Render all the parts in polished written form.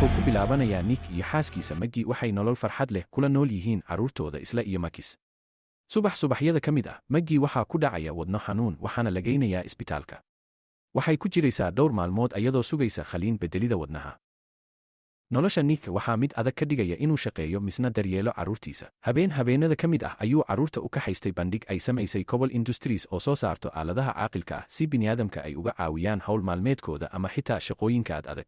Wuxuu ku bilaabanayaa Nick iyo xaaskiisa Maggie waxay nolol farxad leh kula nool yihiin carruurtooda Isla iyo Makis. Subax subaxyada ka mid ah, Maggie waxaa ku dhacaya wadno xanuun, waxaana la geynayaa isbitaalka. Waxay ku jiraysaa dhowr maalmood ayadoo sugaysa khaliin beddelida wadnaha. Nolosha Nick waxaa mid adag ka dhigaya inuu shaqeeyo misna daryeelo carruurtiisa. Habeen habeenada ka mid ah ayuu carruurta u kaxaystay bandhig ay samaysay Cobol Industries oo soo saarto aaladaha caaqilka ah si bini'aadamka ay uga caawiyaan hawl maalmeedkooda ama xitaa shaqooyinka ad adag.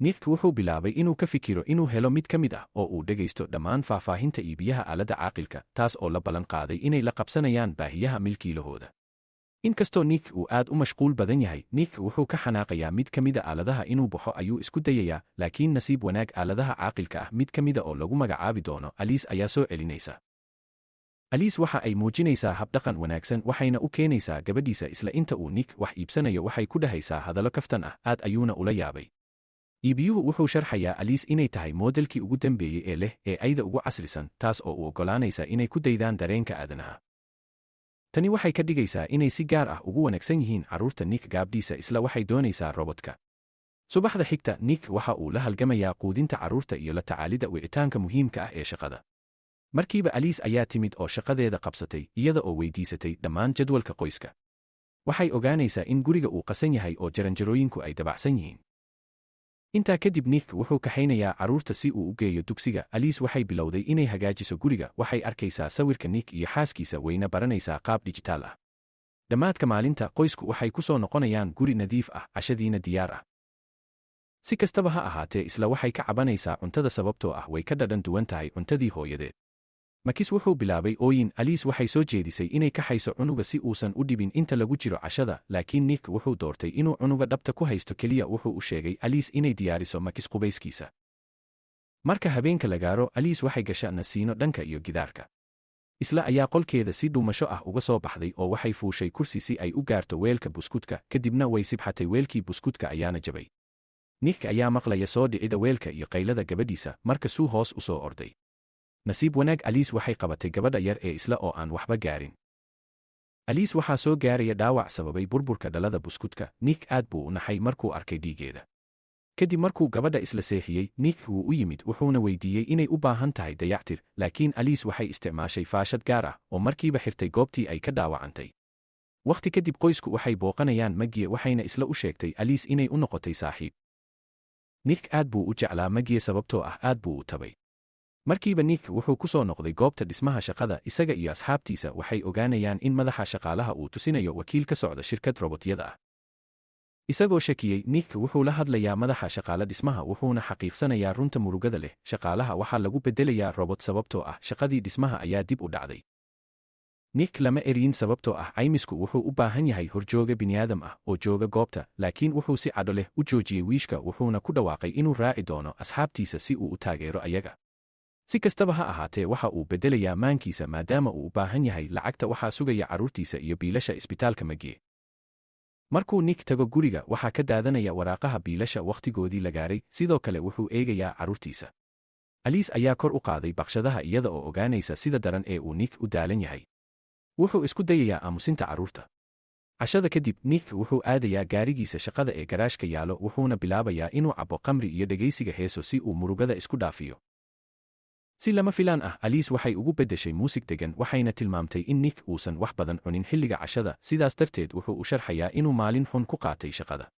Nick wuxuu bilaabay inuu ka fikiro inuu helo mid ka mid ah oo uu dhegaysto dhammaan faahfaahinta iibiyaha aaladda caaqilka, taas oo la ballan qaaday inay la qabsanayaan baahiyaha milkiilahooda. Inkastoo Nick uu aad u mashquul badan yahay, Nick wuxuu ka xanaaqayaa mid ka mida aaladaha inuu baxo ayuu isku dayayaa, laakiin nasiib wanaag aaladaha caaqilka ah mid ka mida oo lagu magacaabi doono Alice ayaa soo celinaysa. Alice waxa ay muujinaysaa habdhaqan wanaagsan, waxayna u keenaysaa gabadhiisa Isla inta uu Nick wax iibsanayo waxay ku dhahaysaa hadallo kaftan ah, aad ayuuna ula yaabay. Iibiyuhu wuxuu sharxayaa Alice inay tahay moodelkii ugu dambeeyey ee leh ee ayda ugu casrisan, taas oo u oggolaanaysa inay ku daydaan dareenka aadanaha. Tani waxay ka dhigaysaa inay si gaar ah ugu wanaagsan yihiin carruurta Nick. Gaabdhiisa Isla waxay doonaysaa robodka. Subaxda xigta, Nick waxa uu la halgamayaa quudinta carruurta iyo la tacaalida wicitaanka muhiimka ah ee shaqada. Markiiba Alice ayaa timid oo shaqadeeda qabsatay, iyada oo weydiisatay dhammaan jadwalka qoyska. Waxay ogaanaysaa in guriga uu qasan yahay oo jaranjarooyinku ay dabacsan yihiin. Intaa kadib Nick wuxuu kaxaynayaa carruurta si uu u geeyo dugsiga. Alice waxay bilowday inay hagaajiso guriga, waxay arkaysaa sawirka Nick iyo xaaskiisa, wayna baranaysaa qaab dijitaal ah. Dhammaadka maalinta qoysku waxay ku soo noqonayaan guri nadiif ah, cashadiina diyaar ah. Si kastaba ha ahaatee, Isla waxay ka cabanaysaa cuntada sababtoo ah way ka dhadhan duwan tahay cuntadii hooyadeed. Makis wuxuu bilaabay ooyin. Alice waxay soo jeedisay inay kaxayso cunuga si uusan u dhibin inta lagu jiro cashada, laakiin Nick wuxuu doortay inuu cunuga dhabta ku haysto keliya. Wuxuu u sheegay Alice inay diyaariso Makis qubayskiisa. Marka habeenka la gaaro, Alice waxay gasha nasiino dhanka iyo gidaarka. Isla ayaa qolkeeda si dhuumasho ah uga soo baxday oo waxay fuushay kursi si ay u gaarto weelka buskuudka, kadibna way sibxatay, weelkii buskuudka ayaana jabay. Nick ayaa maqlaya soo dhicida weelka iyo qaylada gabadhiisa, marka suu hoos u soo orday. Nasiib wanaag Alice waxay qabatay gabadha yar ee Isla oo aan waxba gaarin. Alice waxaa soo gaaraya dhaawac sababay burburka dhalada buskudka. Nick aad buu u naxay markuu arkay dhiigeeda. Kadib markuu gabadha isla seexiyey, Nick wuu u yimid, wuxuuna weydiiyey inay u baahan tahay dayactir, laakiin Alice waxay isticmaashay faashad gaar ah oo markiiba xirtay goobtii ay ka dhaawacantay. Wakhti kadib qoysku waxay booqanayaan Maggie, waxayna Isla u sheegtay Alice inay u noqotay saaxiib. Nick aad buu u jeclaa Maggie sababtoo ah aad buu u tabay. Markiiba Nick wuxuu ku soo noqday goobta dhismaha shaqada. Isaga iyo asxaabtiisa waxay ogaanayaan in madaxa shaqaalaha uu tusinayo wakiil ka socda shirkad robotyada ah. Isagoo shakiyey, Nick wuxuu la hadlayaa madaxa shaqaale dhismaha, wuxuuna xaqiiqsanayaa runta murugada leh: shaqaalaha waxaa lagu beddelayaa robot sababtoo ah shaqadii dhismaha ayaa dib u dhacday. Nick lama eryin sababtoo ah caymisku wuxuu u baahan yahay horjooga bini'aadam ah oo jooga goobta, laakiin wuxuu si cadho leh u joojiyey wiishka, wuxuuna ku dhawaaqay inuu raaci doono asxaabtiisa si uu u taageero ayaga. Si kastaba ha ahaatee, waxa uu beddelayaa maankiisa maadaama uu u baahan yahay lacagta. Waxaa sugaya carruurtiisa iyo biilasha isbitaalka Maggie. Markuu Nick tago guriga, waxaa ka daadanaya waraaqaha biilasha wakhtigoodii la gaaray. Sidoo kale wuxuu eegayaa carruurtiisa. Alice ayaa kor u qaaday baqshadaha iyada oo ogaanaysa sida daran ee uu Nick u daalan yahay. Wuxuu isku dayayaa aamusinta carruurta. Cashada kadib Nick wuxuu aadayaa gaarigiisa shaqada ee garaashka yaalo, wuxuuna bilaabayaa inuu cabo qamri iyo dhegaysiga heeso si uu murugada isku dhaafiyo. Si lama filaan ah, Alice waxay ugu beddeshay muusig degan, waxayna tilmaamtay in Nick uusan wax badan cunin xilliga cashada, sidaas darteed wuxuu u sharxayaa inuu maalin xun ku qaatay shaqada.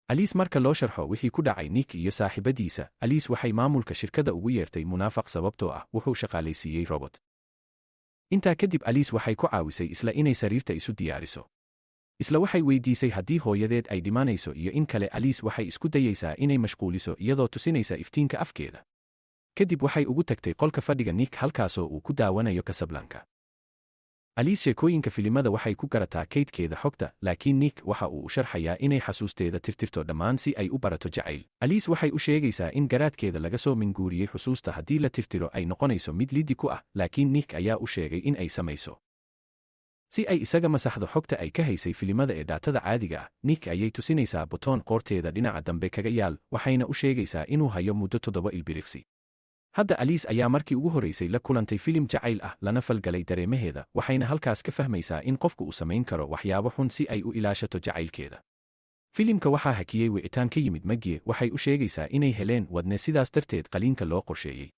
Alice marka loo sharxo wixii ku dhacay Nick iyo saaxiibadiisa, Alice waxay maamulka shirkadda ugu yeertay munaafaq sababtoo ah wuxuu shaqaalaysiiyey robot. Intaa kadib Alice waxay ku caawisay Isla inay sariirta isu diyaariso. Isla waxay weydiisay haddii hooyadeed ay dhimanayso iyo in kale. Alice waxay isku dayaysaa inay mashquuliso iyadoo tusinaysa iftiinka afkeeda. Kadib waxay ugu tagtay qolka fadhiga Nick, halkaasoo uu ku daawanayo Casablanca. Alice sheekooyinka filimada waxay ku garataa kaydkeeda xogta, laakiin Nick waxa uu u sharxayaa inay xasuusteeda tirtirto dhammaan si ay u barato jacayl. Alice waxay u sheegaysaa in garaadkeeda laga soo minguuriyey xusuusta haddii la tirtiro ay noqonayso mid liddi ku ah, laakiin Nick ayaa u sheegay in ay samayso si ay isaga masaxdo xogta ay ka haysay filimada ee daatada caadiga ah. Nick ayay tusinaysaa botoon qoorteeda dhinaca dambe kaga yaal, waxayna u sheegaysaa inuu hayo muddo 7 ilbiriqsi. Hadda Alice ayaa markii ugu horraysay la kulantay filim jacayl ah lana falgalay dareemaheeda, waxayna halkaas ka fahmaysaa in qofku uu samayn karo waxyaabo xun si ay u ilaashato jacaylkeeda. Filimka waxaa hakiyey wicitaan ka yimid Maggie. Waxay u sheegaysaa inay heleen wadne, sidaas darteed qaliinka loo qorsheeyey.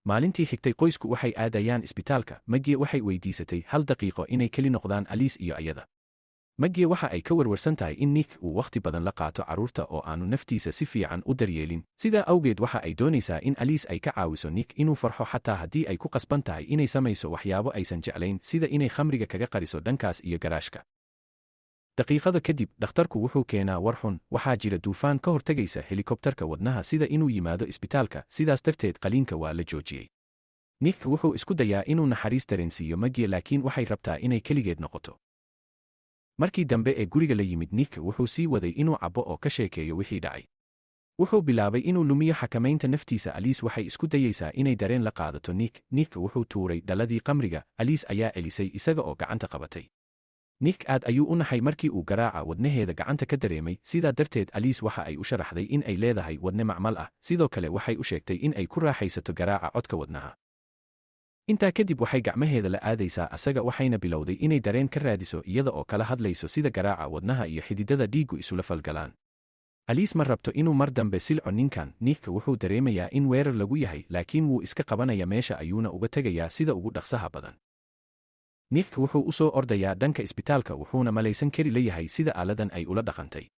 Maalintii xigtay qoysku waxay aadayaan isbitaalka. Maggie waxay weydiisatay hal daqiiqo inay keli noqdaan Aliis iyo ayada. Maggie waxa ay ka warwarsan tahay in Nick uu wakhti badan la qaato carruurta oo aanu naftiisa si fiican u daryeelin. Sidaa awgeed waxa ay doonaysaa in Aliis ay ka caawiso Nick inuu farxo, xataa haddii ay ku qasban tahay inay samayso waxyaabo aysan jeclayn, sida inay khamriga kaga qariso dhankaas iyo garaashka. Daqiiqado kadib dhakhtarku wuxuu keenaa war xun: waxaa jira duufaan ka hortegaysa helikobtarka wadnaha sida inuu yimaado isbitaalka, sidaas darteed qaliinka waa la joojiyey. Nick wuxuu isku dayaa inuu naxariis dareensiiyo Maggie, laakiin waxay rabtaa inay keligeed noqoto. Markii dambe ee guriga la yimid, Nick wuxuu sii waday inuu cabbo oo ka sheekeeyo wixii dhacay. Wuxuu bilaabay inuu lumiyo xakamaynta naftiisa. Aliis waxay isku dayaysaa inay dareen la qaadato Nick. Nick wuxuu tuuray dhaladii qamriga. Aliis ayaa celisay isaga oo gacanta qabatay. Nick aad ayuu u naxay markii uu garaaca wadnaheeda gacanta ka dareemay. Sidaa darteed Aliis waxa ay u sharaxday in ay leedahay wadne macmal ah. Sidoo kale waxay u sheegtay in ay ku raaxaysato garaaca codka wadnaha. Intaa kadib waxay gacmaheeda la aadaysaa asaga, waxayna bilowday inay dareen ka raadiso iyada oo kala hadlayso sida garaaca wadnaha iyo xididada dhiiggu isula falgalaan. Aliis ma rabto inuu mar dambe silco ninkan. Nick wuxuu dareemayaa in weerar lagu yahay, laakiin wuu iska qabanaya, meesha ayuuna uga tegayaa sida ugu dhaqsaha badan. Nick wuxuu u soo ordayaa dhanka isbitaalka, wuxuuna malaysan kari leeyahay sida aaladan ay ula dhaqantay.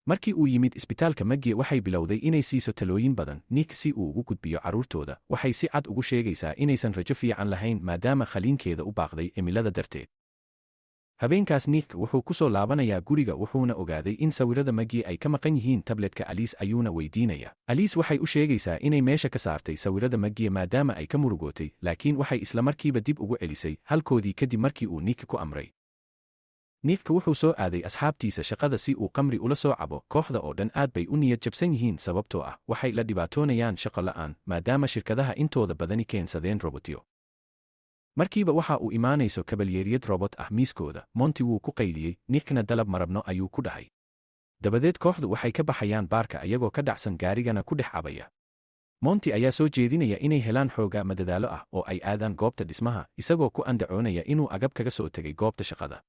Markii uu yimid isbitaalka, Maggie waxay bilowday inay siiso talooyin badan Nick si uu ugu gudbiyo carruurtooda. Waxay si cad ugu sheegaysaa inaysan rajo fiican lahayn maadaama khaliinkeeda u baaqday cimilada darteed. Habeenkaas Nick wuxuu ku soo laabanayaa guriga, wuxuuna ogaaday in sawirada Maggie ay ka maqan yihiin tabletka. Aliis ayuuna weydiinaya. Aliis waxay u sheegaysaa inay meesha ka saartay sawirada Maggie maadaama ay ka murugootay, laakiin waxay isla markiiba dib ugu celisay halkoodii kadib markii uu Nick ku amray. Nick wuxuu soo aaday asxaabtiisa shaqada si uu qamri ula soo cabo. Kooxda oo dhan aad bay u niyad jabsan yihiin, sababtoo ah waxay la dhibaatoonayaan shaqo la'aan maadaama shirkadaha intooda badani keensadeen robotyo. Markiiba waxa uu imaanayso kabalyeeriyad robot ah miiskooda. Monty wuu ku qayliyey, Nickna dalab marabno ayuu ku dhahay. Dabadeed kooxdu waxay ka baxayaan baarka ayagoo ka dhacsan, gaarigana ku dhex cabaya. Monty ayaa soo jeedinaya inay helaan xoogaa madadaalo ah oo ay aadaan goobta dhismaha, isagoo ku andacoonaya inuu agab kaga soo tegay goobta shaqada.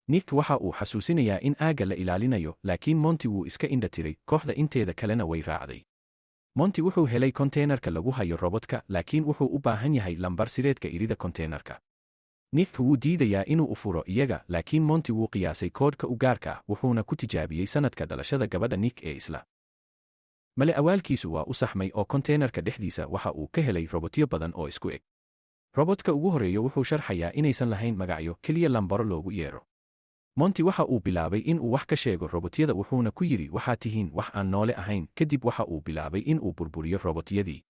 Nick waxa uu xasuusinayaa in aagga la ilaalinayo, laakiin Monty wuu iska indha tiray. Kooxda inteeda kalena way raacday. Monty wuxuu helay konteenarka lagu hayo robotka, laakiin wuxuu u baahan yahay lambar sireedka irida konteenarka. Nick wuu diidayaa inuu u furo iyaga, laakiin Monty wuu qiyaasay koodhka u gaarka ah, wuxuuna ku tijaabiyey sanadka dhalashada gabadha Nick ee Isla. Male awaalkiisu waa u saxmay oo konteenarka dhexdiisa waxa uu ka helay robotyo badan oo isku eg. Robotka ugu horreeyo wuxuu sharxayaa inaysan lahayn magacyo, keliya lambaro loogu yeero. Monty waxa uu bilaabay in uu wax ka sheego robotyada, wuxuuna ku yidhi, "Waxaa tihiin wax aan noole ahayn." Kadib waxa uu bilaabay in uu burburiyo robotyadii.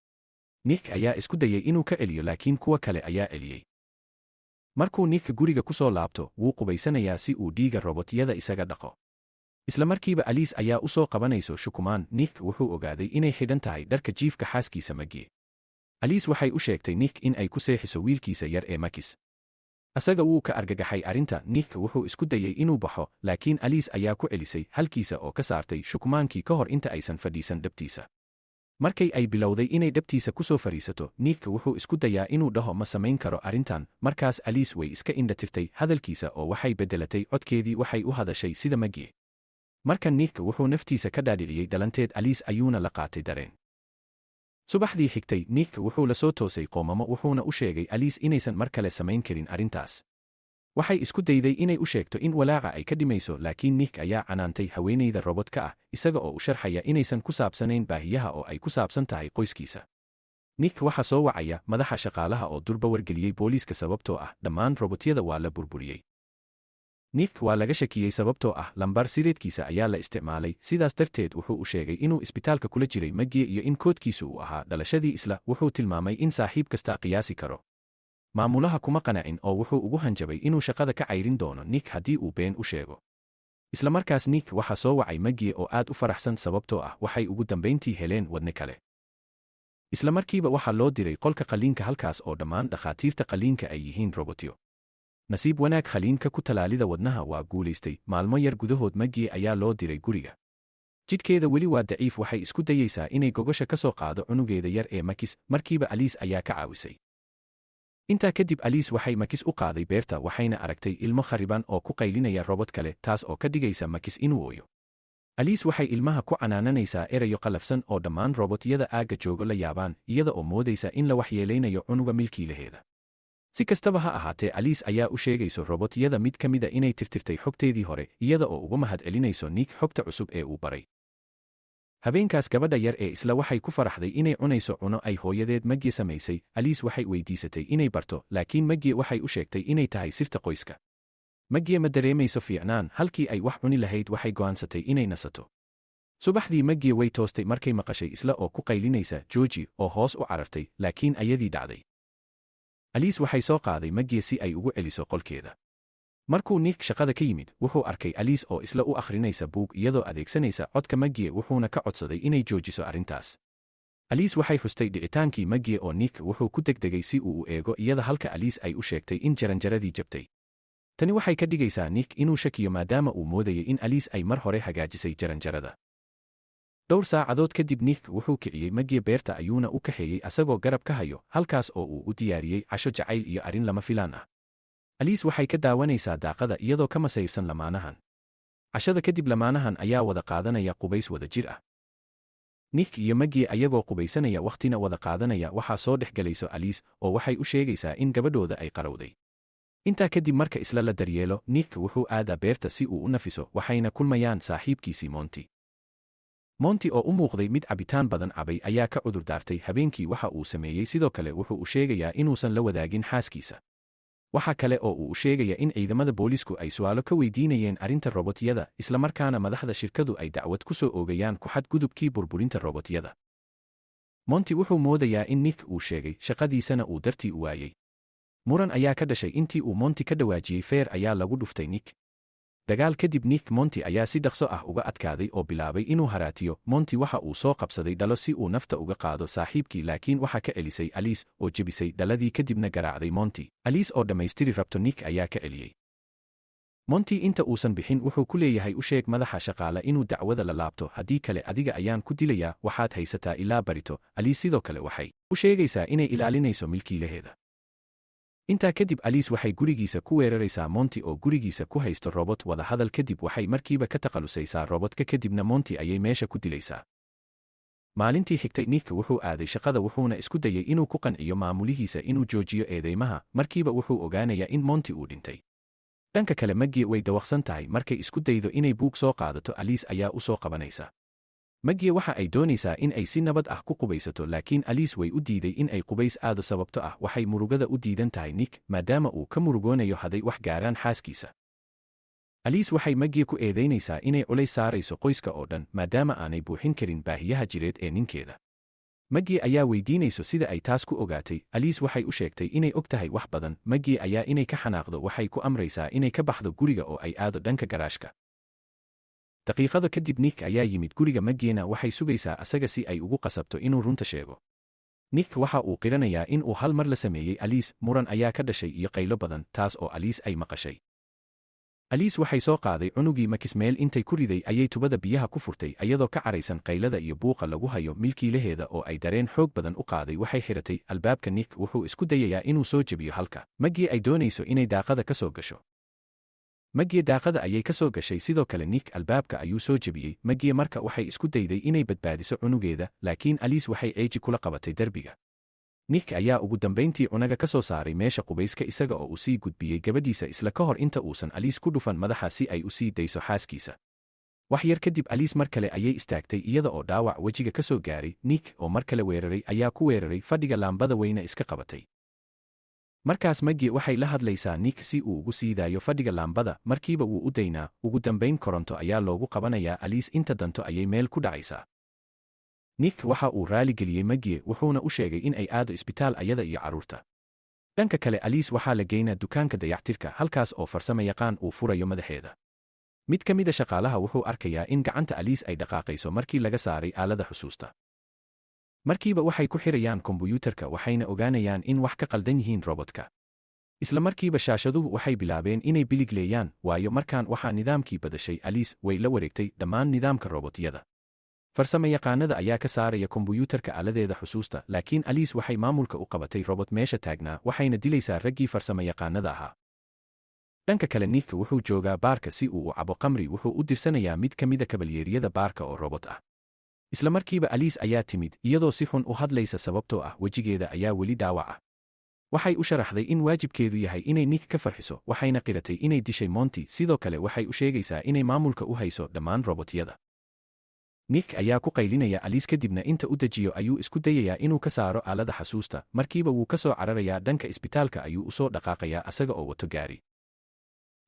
Nick ayaa isku dayay inuu ka celiyo, laakiin kuwa kale ayaa celiyey. Markuu Nick guriga ku soo laabto, wuu qubaysanayaa si uu dhiiga robotyada isaga dhaqo. Isla markiiba Aliis ayaa u soo qabanayso shukumaan. Nick wuxuu ogaaday inay xidhan tahay dharka jiifka xaaskiisa Maggie. Aliis waxay u sheegtay Nick in ay ku seexiso wiilkiisa yar ee Makis. Asaga wuu ka argagaxay arrinta. Nick wuxuu isku dayay inuu baxo, laakiin Aliis ayaa ku celisay halkiisa oo ka saartay shukumaankii ka hor inta aysan fadhiisan dhabtiisa. Markay ay bilowday inay dhabtiisa ku soo fadhiisato, Nick wuxuu isku dayaa inuu dhaho, "Ma samayn karo arrintan." Markaas Aliis way iska indha tirtay hadalkiisa oo waxay beddelatay codkeedii, waxay u hadashay sida Maggie. Markan Nick wuxuu naftiisa ka dhaadhiciyey dhalanteed Aliis, ayuuna la qaatay dareen. Subaxdii xigtay Nick wuxuu la soo toosay qoomamo, wuxuuna u sheegay Aliis inaysan mar kale samayn karin arrintaas. Waxay isku dayday inay u sheegto in walaaca ay ka dhimayso, laakiin Nick ayaa canaantay haweenayda robotka ah, isaga oo u sharxaya inaysan ku saabsanayn baahiyaha oo ay ku saabsan tahay qoyskiisa. Nick waxa soo wacaya madaxa shaqaalaha oo durba wargeliyey booliiska, sababtoo ah dhammaan robotyada waa la burburiyey. Nick waa laga shakiyey sababtoo ah lambar sireedkiisa ayaa la isticmaalay. Sidaas darteed wuxuu u sheegay inuu isbitaalka kula jiray Maggie iyo in koodkiisu uu ahaa dhalashadii Isla. Wuxuu tilmaamay in saaxiib kasta qiyaasi karo. Maamulaha kuma qanacin oo wuxuu ugu hanjabay inuu shaqada ka cayrin doono Nick haddii uu been u sheego. Isla markaas Nick waxa soo wacay Maggie oo aad u faraxsan, sababtoo ah waxay ugu dambayntii heleen wadne kale. Isla markiiba waxaa loo diray qolka qalliinka, halkaas oo dhammaan dhakhaatiirta qalliinka ay yihiin robotyo. Nasiib wanaag khaliinka ku talaalida wadnaha waa guulaystay. Maalmo yar gudahood Maggie ayaa loo diray guriga. Jidhkeeda weli waa daciif. Waxay isku dayaysaa inay gogosha ka soo qaado cunugeeda yar ee Makis. Markiiba Aliis ayaa ka caawisay. Intaa kadib Aliis waxay Makis u qaaday beerta, waxayna aragtay ilmo khariban oo ku qaylinaya robot kale, taas oo ka dhigaysa Makis inuu ooyo. Aliis waxay ilmaha ku canaananaysaa erayo qallafsan oo dhammaan robotyada aagga joogo la yaabaan, iyada oo moodaysa in la waxyeelaynayo cunuga milkiilaheeda. Si kastaba ha ahaatee, Aliis ayaa u sheegayso robotyada mid ka mida inay tirtirtay xogteedii hore, iyada oo uga mahad celinayso Nick xogta cusub ee uu baray. Habeenkaas gabadha yar ee Isla waxay ku faraxday inay cunayso cuno ay hooyadeed Maggie samaysay. Aliis waxay weydiisatay inay barto, laakiin Maggie waxay u sheegtay inay tahay sirta qoyska. Maggie ma dareemayso fiicnaan, halkii ay wax cuni lahayd waxay go'aansatay inay nasato. Subaxdii Maggie way toostay markay maqashay Isla oo ku qaylinaysa "Jooji" oo hoos u carartay, laakiin ayadii dhacday. Aliis waxay soo qaaday Maggie si ay ugu celiso qolkeeda. Markuu Nick shaqada ka yimid, wuxuu arkay Aliis oo Isla u akhrinaysa buug iyadoo adeegsanaysa codka Maggie, wuxuuna ka codsaday inay joojiso arrintaas. Aliis waxay xustay dhicitaankii Maggie oo Nick wuxuu ku degdegay si uu u eego iyada, halka Aliis ay u sheegtay in jaranjaradii jabtay. Tani waxay ka dhigaysaa Nick inuu shakiyo, maadaama uu moodayay in Aliis ay mar hore hagaajisay jaranjarada. Dhowr saacadood kadib Nick wuxuu kiciyey Maggie, beerta ayuuna u kaxeeyey asagoo garab ka hayo, halkaas oo uu u diyaariyey casho jacayl iyo arrin lama filaan ah. Aliis waxay ka daawanaysaa daaqada iyadoo ka masayrsan lamaanahan. Cashada kadib lamaanahan ayaa wada qaadanaya qubays wada jir ah. Nick iyo Maggie ayagoo qubaysanaya, wakhtina wada qaadanaya, waxaa soo dhex galayso Aliis oo waxay u sheegaysaa in gabadhooda ay qarowday. Intaa kadib marka Isla la daryeelo, Nick wuxuu aadaa beerta si uu u nafiso, waxayna kulmayaan saaxiibkiisii Monty. Monty oo u muuqday mid cabitaan badan cabay ayaa ka cudur daartay habeenkii waxa uu sameeyey. Sidoo kale wuxuu u sheegayaa inuusan la wadaagin xaaskiisa. Waxa kale oo uu u sheegaya in ciidamada boolisku ay su'aalo ka weydiinayeen arrinta robotyada, islamarkaana madaxda shirkadu ay dacwad ku soo oogayaan ku xadgudubkii burburinta robotyada. Monty wuxuu moodayaa in Nick uu sheegay shaqadiisana uu dartii u waayey. Muran ayaa ka dhashay intii uu Monty ka dhawaajiyey, feer ayaa lagu dhuftay Nick. Dagaal kadib Nick Monty ayaa si dhaqso ah uga adkaaday oo bilaabay inuu haraatiyo. Monty waxa uu soo qabsaday dhalo si uu nafta uga qaado saaxiibkii, laakiin waxa ka celisay Aliis oo jebisay dhaladii kadibna garaacday Monty. Aliis oo dhammaystiri rabto Nick ayaa ka celiyey. Monty inta uusan bixin wuxuu ku leeyahay: "U sheeg madaxa shaqaale inuu dacwada la laabto, haddii kale adiga ayaan ku dilayaa. Waxaad haysataa ilaa barito." Aliis sidoo kale waxay u sheegaysaa inay ilaalinayso milkiilaheeda. Intaa kadib Aliis waxay gurigiisa ku weeraraysaa Monty oo gurigiisa ku haysto robot. Wadahadal kadib waxay markiiba ka takhalusaysaa robotka, kadibna Monty ayay meesha ku dilaysaa. Maalintii xigtay Nick wuxuu aaday shaqada, wuxuuna isku dayay inuu ku qanciyo maamulihiisa inuu joojiyo eedeymaha. Markiiba wuxuu ogaanayaa in Monty uu dhintay. Dhanka kale Maggie way dawaqsan tahay. Markay isku daydo inay buug soo qaadato, Aliis ayaa u soo qabanaysa. Maggie waxa ay doonaysaa in ay si nabad ah ku qubaysato, laakiin Aliis way u diiday in ay qubays aado, sababto ah waxay murugada u diidan tahay Nick, maadaama uu ka murugoonayo haday wax gaaraan xaaskiisa. Aliis waxay Maggie ku eedaynaysaa inay culays saarayso qoyska oo dhan, maadaama aanay buuxin karin baahiyaha jireed ee ninkeeda. Maggie ayaa weydiinayso sida ay taas ku ogaatay. Aliis waxay u sheegtay inay og tahay wax badan. Maggie ayaa inay ka xanaaqdo waxay ku amraysaa inay ka baxdo guriga oo ay aado dhanka garaashka. Daqiiqado kadib Nick ayaa yimid guriga. Maggiena waxay sugaysaa asaga si ay ugu qasabto inuu runta sheego. Nick waxa uu qiranayaa in uu hal mar la sameeyey Aliis. Muran ayaa ka dhashay iyo qaylo badan, taas oo Aliis ay maqashay. Aliis waxay soo qaaday cunugii Makis, meel intay ku riday ayay tubada biyaha ku furtay, iyadoo ka caraysan qaylada iyo buuqa lagu hayo milkiilaheeda oo ay dareen xoog badan u qaaday. Waxay xiratay albaabka. Nick wuxuu isku dayayaa inuu soo jebiyo, halka Maggie ay doonayso inay daaqada ka soo gasho. Maggie daaqada ayay ka soo gashay. Sidoo kale Nick albaabka ayuu soo jebiyey. Maggie marka waxay isku dayday inay badbaadiso cunugeeda, laakiin Aliis waxay ceeji kula qabatay derbiga. Nick ayaa ugu dambayntii cunaga ka soo saaray meesha qubayska, isaga oo uu sii gudbiyey gabadhiisa Isla ka hor inta uusan Aliis ku dhufan madaxa si ay u sii dayso xaaskiisa. Wax yar kadib Aliis mar kale ayay istaagtay iyada oo dhaawac wejiga ka soo gaaray. Nick oo mar kale weeraray ayaa ku weeraray fadhiga, laambada weyna iska qabatay. Markaas Maggie waxay la hadlaysaa Nick si uu ugu sii daayo fadhiga laambada. Markiiba wuu u daynaa. Ugu dambayn koronto ayaa loogu qabanayaa. Aliis inta danto ayay meel ku dhacaysaa. Nick waxa uu raali geliyey Maggie, wuxuuna u sheegay in ay aado isbitaal ayada iyo carruurta. Dhanka kale Aliis waxaa la geynaa dukaanka dayactirka, halkaas oo farsamo yaqaan uu furayo madaxeeda. Mid ka mida shaqaalaha wuxuu arkayaa in gacanta Aliis ay dhaqaaqayso markii laga saaray aalada xusuusta. Markiiba waxay ku xirayaan kombuyuutarka, waxayna ogaanayaan in wax ka qaldan yihiin robotka. Isla markiiba shaashaduhu waxay bilaabeen inay biligleeyaan, waayo markaan waxaa nidaamkii badashay. Aliis way la wareegtay dhammaan nidaamka robotyada. Farsamayaqaanada ayaa ka saaraya kombuyuutarka aaladeeda xusuusta, laakiin Alice waxay maamulka u qabatay robot meesha taagnaa, waxayna dilaysaa raggii farsamayaqaanada ahaa. Dhanka kale, Nick wuxuu joogaa baarka si uu u cabo qamri. Wuxuu u dirsanayaa mid ka mida kabalyeeriyada baarka oo robot ah. Isla markiiba Alice ayaa timid, iyadoo si xun u hadlaysa sababtoo ah wejigeeda ayaa weli dhaawac ah. Waxay u sharaxday in waajibkeedu yahay inay Nick ka farxiso, waxayna qiratay inay dishay Monty. Sidoo kale waxay u sheegaysaa inay maamulka u hayso dhammaan robotyada. Nick ayaa ku qaylinaya Alice, kadibna inta u dejiyo ayuu isku dayayaa inuu ka saaro aalada xasuusta. Markiiba wuu ka soo cararayaa, dhanka isbitaalka ayuu u soo dhaqaaqayaa asaga oo wato gaari.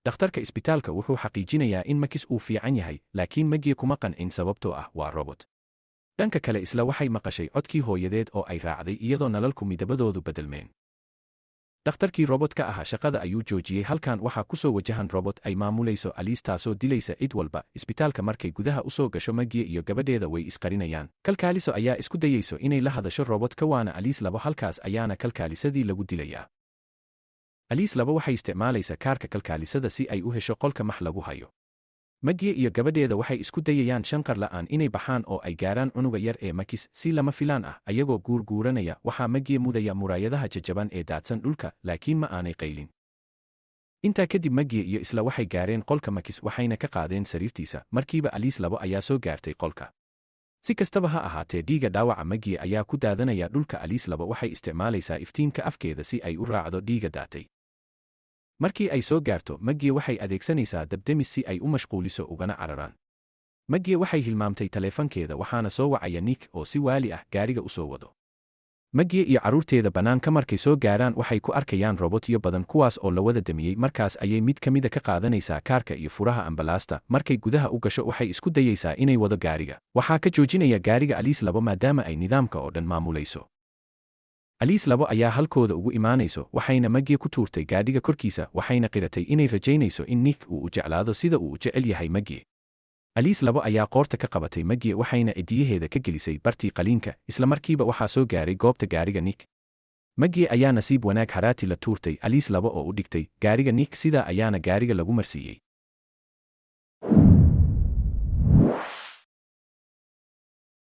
Dhakhtarka isbitaalka wuxuu xaqiijinayaa in Makis uu fiican yahay, laakiin Maggie kuma qancin sababtoo ah waa robot. Dhanka kale, Isla waxay maqashay codkii hooyadeed oo ay raacday, iyadoo nalalku midabadoodu bedelmeen. Dhakhtarkii robotka ahaa shaqada ayuu joojiyey. Halkan waxaa ku soo wajahan robot ay maamulayso Alice, taasoo dilaysa cid walba isbitaalka. Markay gudaha u soo gasho, Maggie iyo gabadheeda way isqarinayaan. Kalkaaliso ayaa isku dayayso inay la hadasho robotka, waana Alice 2. Halkaas ayaana kalkaalisadii lagu dilayaa. Alice 2 waxay isticmaalaysaa kaarka kalkaalisada si ay u hesho qolka max lagu hayo. Maggie iyo gabadheeda waxay isku dayayaan shanqar la'aan inay baxaan oo ay gaaraan cunuga yar ee Makis. Si lama filaan ah, ayagoo guurguuranaya, waxaa Maggie mudaya muraayadaha jajaban ee daadsan dhulka, laakiin ma aanay qaylin. Intaa kadib Maggie iyo Isla waxay gaareen qolka Makis, waxayna ka qaadeen sariirtiisa. Markiiba Alice 2 ayaa soo gaartay qolka. Si kastaba ha ahaatee, dhiiga dhaawaca Maggie ayaa ku daadanaya dhulka. Alice 2 waxay isticmaalaysaa iftiinka afkeeda si ay u raacdo dhiiga daatay. Markii ay soo gaarto Maggie, waxay adeegsanaysaa dabdemis si ay u mashquuliso ugana cararaan. Maggie waxay hilmaamtay taleefankeeda, waxaana soo wacaya Nick oo si waali ah gaariga u soo wado. Maggie iyo carruurteeda bannaanka markay soo gaaraan, waxay ku arkayaan robotyo badan kuwaas oo la wada damiyey. Markaas ayay mid ka mida ka qaadanaysaa kaarka iyo furaha ambalaasta. Markay gudaha u gasho, waxay isku dayaysaa inay wado gaariga. Waxaa ka joojinaya gaariga Alice 2, maadaama ay nidaamka oo dhan maamulayso. Alice 2 ayaa halkooda ugu imaanayso, waxayna Maggie ku tuurtay gaadhiga korkiisa, waxayna qiratay inay rajaynayso in Nick uu u jeclaado sida uu u jecel yahay Maggie. Alice 2 ayaa qoorta ka qabatay Maggie, waxayna cidiyaheeda ka gelisay bartii qaliinka. Isla markiiba waxaa soo gaaray goobta gaariga Nick. Maggie ayaa nasiib wanaag haraati la tuurtay Alice 2 oo u dhigtay gaariga Nick, sidaa ayaana gaariga lagu marsiiyey.